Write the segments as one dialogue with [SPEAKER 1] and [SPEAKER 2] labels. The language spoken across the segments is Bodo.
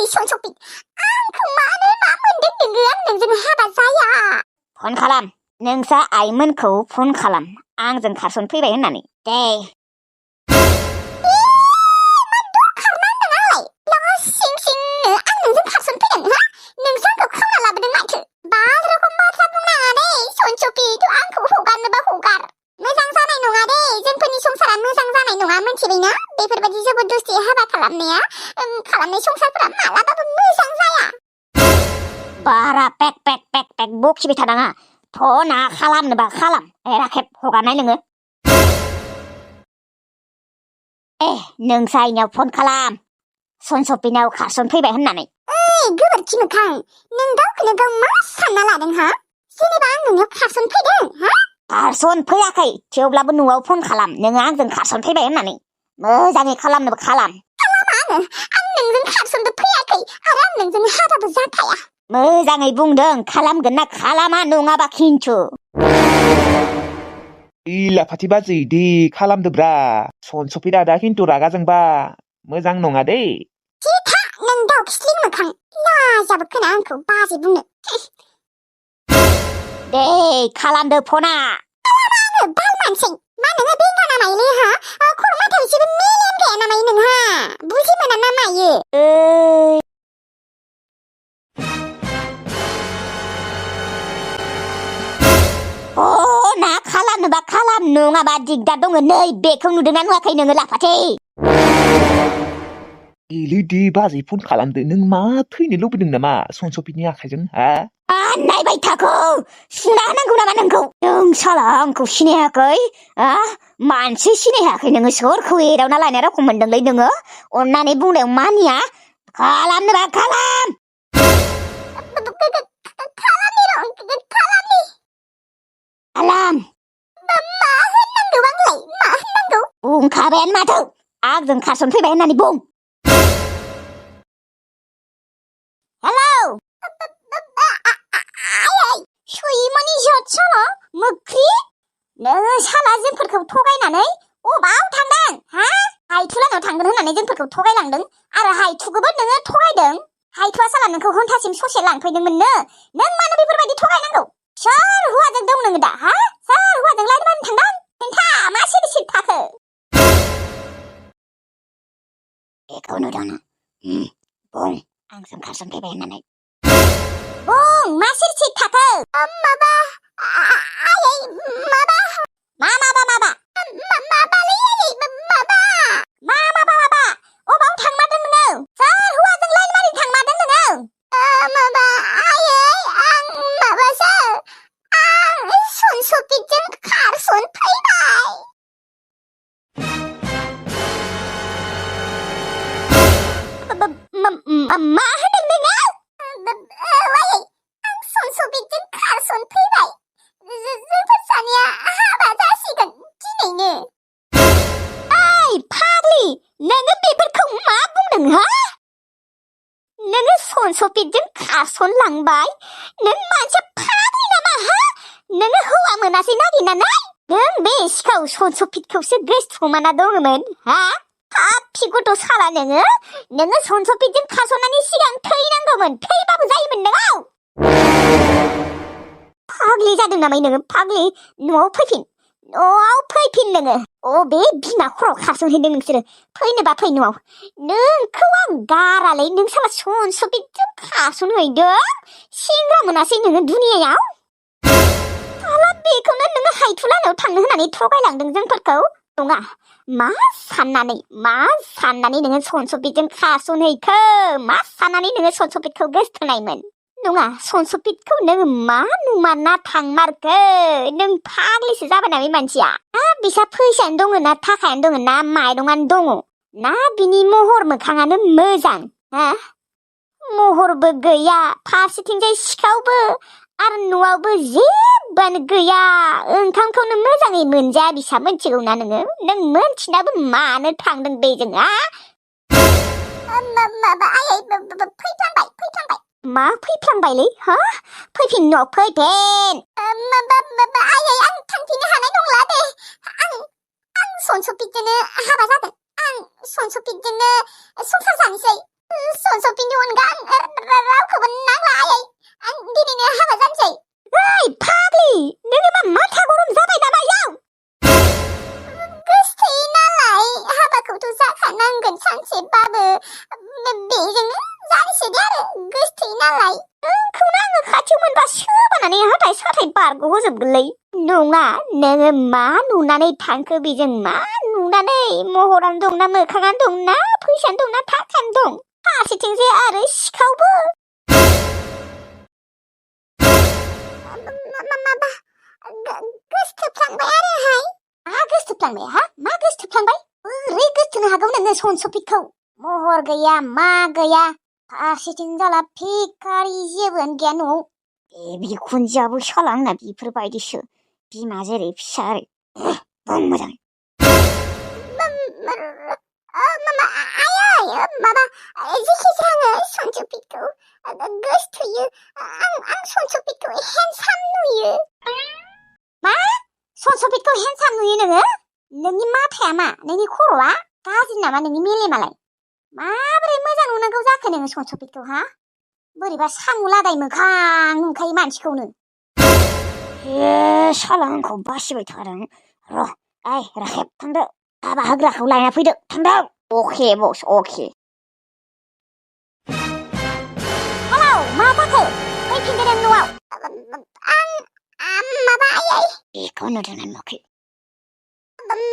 [SPEAKER 1] सनसफित आंखौ मानो मा मोनदों नोङो आंजों हाबा जाया
[SPEAKER 2] फन खालाम नोंसा आइमोनखौ फन खालाम आंजों खारसनफैबाय होननानै दे
[SPEAKER 1] मिथिबायना बेफोरबायदि जबरदस्ति हाबा खालामनाया खालामनाय संसारफोरा मालाबाबो मोजां जाया
[SPEAKER 2] बारा पेक पेक पेक पेक बखिबाय थानाङा फना खालामनोबा खालाम राखेब हगारनाय नोङो नोंसा आइनियाव फन खालाम सनसफिनाव खारसनफैबाय होननानै
[SPEAKER 1] गोबोरखि मोखां नों गावखौनो गाव मा सानना लादों हा जेनेबा आं नोंनियाव खारसनफैदों हा
[SPEAKER 2] खारसनफैयाखै थेवब्लाबो न'आव फन खालाम नोङो आंजों खारसनफैबाय होननानै मोजाङै खालामनोबो खालाम
[SPEAKER 1] आं नोंजों खारसनबो फैयाखै आरो आं नोंजों हाबाबो जाखाया
[SPEAKER 2] मोजाङै बुंदों खालामगोन ना खालामा नङाबा खिन्थु
[SPEAKER 3] लाफाथि बाजै दे खालामदोब्रा सनसफित आदा खिन्थु रागा जोंबा मोजां नङा दै
[SPEAKER 1] था नों दाउ खिस्लिं मोखां लाजाबो खोना आंखौ बाजै बुंनो
[SPEAKER 2] दे खालामदो फना
[SPEAKER 1] बाल मानसै मा नोङो बेंगा नामायोलै हा खर' माथायाव एसेबो मेलेम गैया नामायो नोंहा बुजि मोना ना मायो
[SPEAKER 2] ना खालामनोबा खालाम नङाबा दिगदार दङ नै बेखौ नुदोंना नुवाखै नोङो लाफाथै
[SPEAKER 3] दे बाजै फन खालामदो नों मा थैनो लुबैदों नामा सनसफितनि आखाइजों हा
[SPEAKER 2] नायबाय थाखो सुना होनांगौ नामा नोंखौ नों साला आंखौ सिनायाखै मानसि सिनायाखै नोङो सोरखौ एदावना लायनाय रखम मोनदोंलै नोङो अननानै बुंनायाव मानिया खालामनोबा खालाम खालाम
[SPEAKER 1] मा होननांगौ आंलाय मा होननांगौ
[SPEAKER 2] बुंखाबायानो माथो आंजों खारसनफैबाय होननानै बुं हेलौ
[SPEAKER 1] सैमानि जात साला मोख्रि
[SPEAKER 2] नोङो साला जोंफोरखौ थगायनानै अबाव थांदों हा हायथुलानाव थांगोन होननानै जोंफोरखौ थगायलांदों आरो हायथुखौबो नोङो थगायदों हायथुआ साला नोंखौ घन्टासिम ससे लांफैदोंमोननो नों मानो बेफोरबायदि थगायनांगौ सोर हौवाजों दं नोङो दा हा सोर हौवाजों लायमानो थांदों खोन्था मा सिरि सिरि थाखो बेखौ नुदों बुं आंजों खारसनफैबाय होननानै बुं मा सिरि सिरि थाखो
[SPEAKER 1] माबा आयै
[SPEAKER 2] माबा अबाव थांमारदों नोङो सोर हौवाजों लायमानो थांमारदों नोङो
[SPEAKER 1] माबा आयै आं माबासो आं सनसफितजों खारसनफैबाय
[SPEAKER 2] मा होनदों नोङो
[SPEAKER 1] आयै आं सनसफितजों खारसनफैबाय जोंफोर सानैया हाबा जासिगोन दिनैनो
[SPEAKER 2] फाग्लि नोङो बेफोरखौ मा बुंदों हा नोङो सनसफितजों खारसनलांबाय नों मानसिया फाग्लि नामा हा नोङो हौवा मोनासै नागिरनानै नों बे सिखाव सनसफितखौसो गोसोथोमाना दङमोन हा पापि गथ' साला नोङो सनसफितजों खारसननायनि सिगां थैनांगौमोन थैबाबो जायोमोन नोङो फाग्लि जादों नामा नोङो फाग्लि न'आव फैफिन नोङो बे बिमा खर'आव खारसनहैदों नोंसोरो फैनोबा फै न'आव नोंखौ आं गारालै नों साला सनसफितजों खारसनहैदों सेंग्रा मोनासै नोङो दुनियायाव साला बेखौनो नोङो हायथुलानायाव थांनो होननानै थगायलांदों जोंफोरखौ नङा मा साननानै नोङो सनसफितजों खारसनहैखो मा साननानै नोङो सनसफितखौ गोसथोनायमोन नङा सनसफितखौ नों मा नुमाना थांमारखो नों फाग्लिसो जाबाय नामा मानसिया बिसा फैसायानो दङ ना थाखायानो दङ ना माइरंआनो दङ ना बिनि महर मोखाङानो मोजां महरबो गैया फारसेथिंजाय सिखावबो आरो न'आवबो जेबोआनो गैया ओंखामखौनो मोजाङै मोनजाया बिसा मोनथिगौना नों मोनथिनाबो मानो थांदों बेजों
[SPEAKER 1] माबा आयै फैफ्लांबाय
[SPEAKER 2] मा फैफ्लांबायलै फैफिन न'आव फैफिन
[SPEAKER 1] माबा आयै आं थांफिननो हानाय नंला दे आं सनसफितजोंनो हाबा जादों आं सनसफितजोंनो संसार जानोसै
[SPEAKER 2] सनसफिनि अनगा रावखौबो नांला आयै आं दिनैनो हाबा जानोसै ओइ फाग्लि नोङो मा माथा गरम जाबाय नामा याव
[SPEAKER 1] गोसथोयो नालाय हाबाखौथ' जाखानांगोन सानसेबाबो बेजोंनो जानोसै दे आरो गोसथोयो नालाय
[SPEAKER 2] नोंखौनो आङो खाथियाव मोनबा सोबानानै हाथाय साथाय बारग'होजोबगोनलै नङा नोङो मा नुनानै थांखो बेजों मा नुनानै महरानो दंना मोखाङानो दंना फैसानो दंना थाखानो दं फारसेथिंजाय आरो सिखावबो
[SPEAKER 1] माबा गोसथोफ्लांबाय आरोहाय
[SPEAKER 2] मा गोसथोफ्लांबाय हा मा गोसथोफ्लांबाय बोरै गोसथोनो हागौ नोङो सनसफिखौ महर गैया मा गैया फारसेथिं जाला भिखारि जेबोआनो गैया न'आव बे बिखुनजोआबो साला आंना बेफोरबायदिसो बिमा जेरै फिसा ओरै बुं मोजाङै
[SPEAKER 1] आयै माबा जेखिजाया आङो सनसफिखौ गोसथोयो आं सनसफिखौ हेन्डसाम नुयो
[SPEAKER 2] मा सनसफिखौ हेन्डसाम नुयो नोङो नोंनि माथाया मा नोंनि खर'आ गाज्रि नामा नोंनि मेलेमालाय माबोरै मोजां नुनांगौ जाखो नोङो सनसफिखौ हा बोरैबा सामु लादाय मोखां नुखायो मानसिखौनो हे साला आंखौ बासिबाय थादों र' ओइ राखेब थांदो हाबा होग्राखौ लायना फैदो थांदो अके बस अके हेलौ मा जाखो फैफिनदो नों न'आव
[SPEAKER 1] माबा आयै
[SPEAKER 2] बेखौ नुदोंना नुवाखै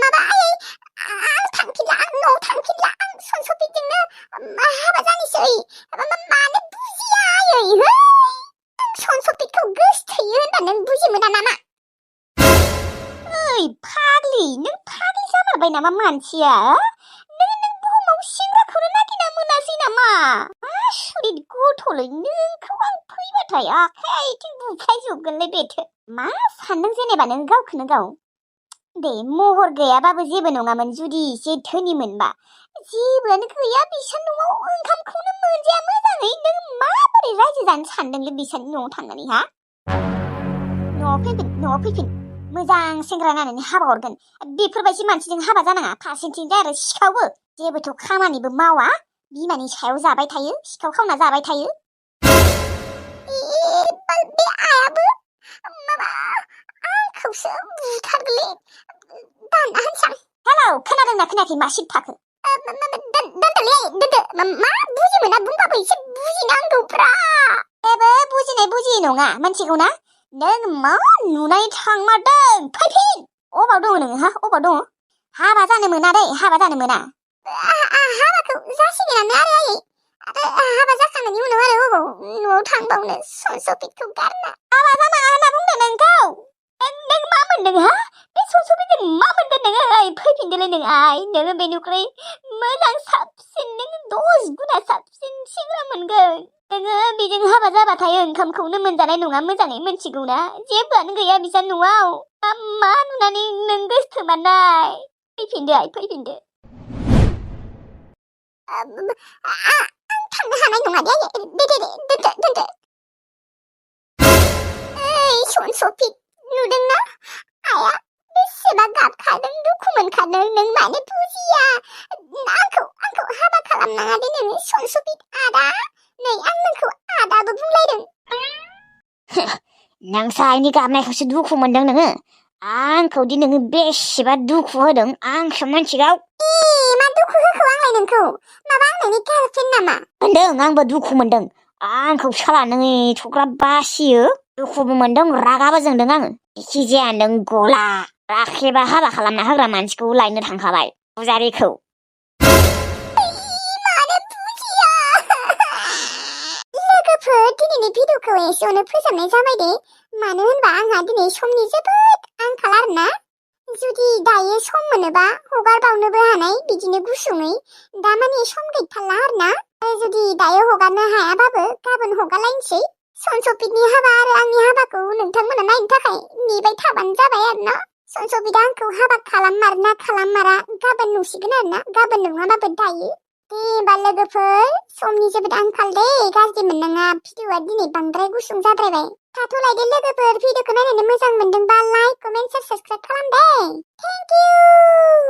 [SPEAKER 1] माबा आयै आं थांफिनला आं न'आव थांफिनला आं सनसफिजोंनो हाबा जानोसै मानो बुजिया आयै है आं सनसफिखौ गोसथोयो होनबा नों बुजि मोना नामा
[SPEAKER 2] ओइ फाग्लि नों फाग्लि जामारबाय नामा मानसिया नों बुहुमाव सेंग्राखौनो नागिरना मोनासै नामा आसुरित गथ'लै नोंखौ आं फैबाथाय आखाइ आथिं बुख्लायजोबगोनलै बेथो मा सानदों जेनेबा नों गावखौनो गाव दे महर गैयाबाबो जेबो नङामोन जुदि एसे धोनि मोनबा जेबोआनो गैया बिसान न'आव ओंखामखौनो मोनजाया मोजाङै नों माबोरै रायजो जानो सानदोंलै बिसानि न'आव थांनानै हा न'आव फैफिन मोजां सेंग्रा नायनानै हाबा हरगोन बेफोरबायदि मानसिजों हाबा जानाङा फारसेथिंजाय आरो सिखावबो जेबोथ' खामानिबो मावा बिमानि सायाव जाबाय थायो सिखाव खावना जाबाय थायो
[SPEAKER 1] बे आयाबो माबा आंखौसो बुथारगोनलै दानना होनसां
[SPEAKER 2] हेलौ खोनादोंना खोनायाखै मा सिट थाखो
[SPEAKER 1] दोनदोलै दोनदो मा बुजि मोना बुंबाबो एसे बुजिनांगौब्रा
[SPEAKER 2] जेबो बुजियै नङा मिथिगौना नों मा नुनाय थांमारदों फैफिन अबाव दङ नोङो हा अबाव दङ हाबा जानो मोना दै हाबा जानो मोना
[SPEAKER 1] हाबाखौ जासिगोनानो आरो आयै आरो हाबा जाखांनायनि उनाव आरो अबाव न'आव थांबावनो सनसफिखौ गारना
[SPEAKER 2] हाबा जानाङा होनना बुंदों नोंखौ नों मा मोनदों हा बे सनसफिजों मा मोनदों नोङो ओइ फैफिनदोलै नों आइ नोङो बेनिख्रुइ मोजां साबसिन नों 10 गुना साबसिन सेंग्रा मोनगोन नोङो बेजों हाबा जाबाथाय ओंखामखौनो मोनजानाय नङा मोजाङै मिथिगौना जेबोआनो गैया बिसा न'आव मा नुनानै नों गोसथोमानाय फैफिनदो आइ फैफिनदो
[SPEAKER 1] आं थांनो हानाय नङा दे दोनदो ओइ सनसफि नुदोंना आया बेसेबा गाबखादों दुखु मोनखादों नों मानो बुजिया आंखौ हाबा खालामनाङा दे नोङो सनसफि आदा नै आं नोंखौ आदाबो बुंलायदों
[SPEAKER 2] नोंसा आइनि गाबनायखौसो दुखु मोनदों नोङो आंखौ दि नोङो बेसेबा दुखु होदों आंसो मिथिगौ
[SPEAKER 1] मा दुखु होखो आंलाय नोंखौ माबा आं नोंनि गार्लफ्रेन्ड नामा
[SPEAKER 2] मोनदों आंबो दुखु मोनदों आंखौ साला नों एथ'ग्राब बासियो दुखुबो मोनदों रागाबो जोंदों आङो जेखिजाया नों गला राखेबा हाबा खालामना होग्रा मानसिखौ लायनो थांखाबाय पुजारिखौ
[SPEAKER 1] मानो बुजिया लोगोफोर दिनैनि भिडिअखौ एसेयावनो फोजोबनाय जाबाय दे मानो होनबा आंहा दिनै समनि जोबोद आंखाल आरोना जुदि दायो सम मोनोबा हगारबावनोबो हानाय बिदिनो गुसुङै दा माने सम गैथारला आरोना जुदि दायो हगारनो हायाबाबो गाबोन हगारलायनोसै सनसफिनि हाबा आरो आंनि हाबाखौ नोंथांमोना नायनो थाखाय नेबाय थाबानो जाबाय आरोना सनसफिदा आंखौ हाबा खालाममारा गाबोन नुसिगोन आरोना गाबोन नङाबाबो दायो दे होमबा लोगोफोर समनि जोबोद आंखाल दे गाज्रि मोननाङा भिडिअआ दिनै बांद्राय गुसुं जाद्रायबाय थाथ'लायदो लोगोफोर भिडिअखौ नायनानै मोजां मोनदोंबा लाइक कमेन्ट शेयार साबस्क्राइब खालाम दे थेंक इउ